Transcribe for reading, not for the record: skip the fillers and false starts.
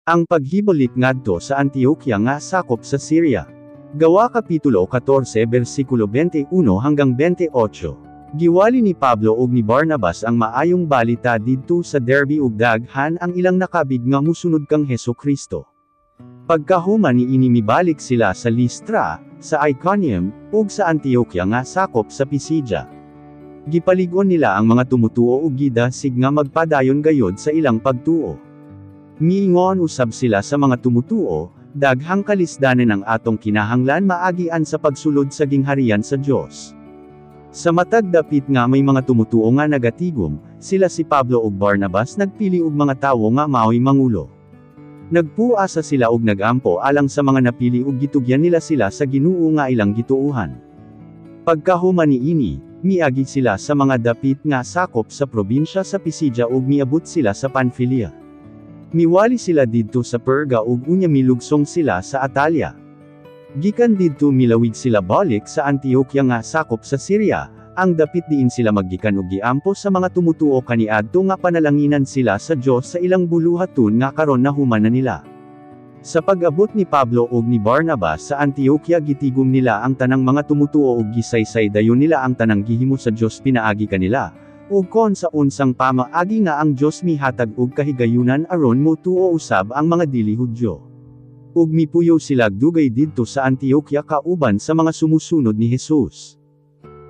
Ang paghibalik ngadto sa Antioquia nga sakop sa Syria. Gawa Kapitulo 14 versikulo 21 hanggang 28. Giwali ni Pablo ug ni Barnabas ang maayong balita didto sa Derbe ug daghan ang ilang nakabig nga musunod kang Heso Kristo. Pagkahuman niini, mibalik sila sa Listra, sa Iconium, ug sa Antioquia nga sakop sa Pisidia. Gipalig-on nila ang mga tumutuo ug gidasig nga magpadayon gayod sa ilang pagtuo. Miingon usab sila sa mga tumutuo, "Daghang kalisdanan ang atong kinahanglan maagian sa pagsulod sa gingharian sa Dios." Sa matag dapit nga may mga tumutuo nga nagatigom, sila si Pablo ug Barnabas nagpili og mga tawo nga maoy mangulo. Nagpuasa sila og nagampo alang sa mga napili ug gitugyan nila sila sa Ginoo nga ilang gituohan. Pagkahuman niini, miagi sila sa mga dapit nga sakop sa probinsya sa Pisidia ug miabot sila sa Panfilia. Miwali sila didto sa Perga ug unya milugsong sila sa Atalia. Gikan didto, milawig sila balik sa Antioquia nga sakop sa Syria, ang dapit diin sila maggikan og giampo sa mga tumutuo kaniadto nga panalanginan sila sa Dios sa ilang buluhaton nga karon nahuman na nila. Sa pag-abot ni Pablo ug ni Barnabas sa Antioquia, gitigom nila ang tanang mga tumutuo ug gisaysay dayon nila ang tanang gihimo sa Dios pinaagi kanila, ug kon sa unsang pamaagi nga ang Dios mihatag og kahigayunan aron motuo usab ang mga dili Hudyo. Ug mipuyo sila dugay didto sa Antioquia kauban sa mga sumusunod ni Jesus.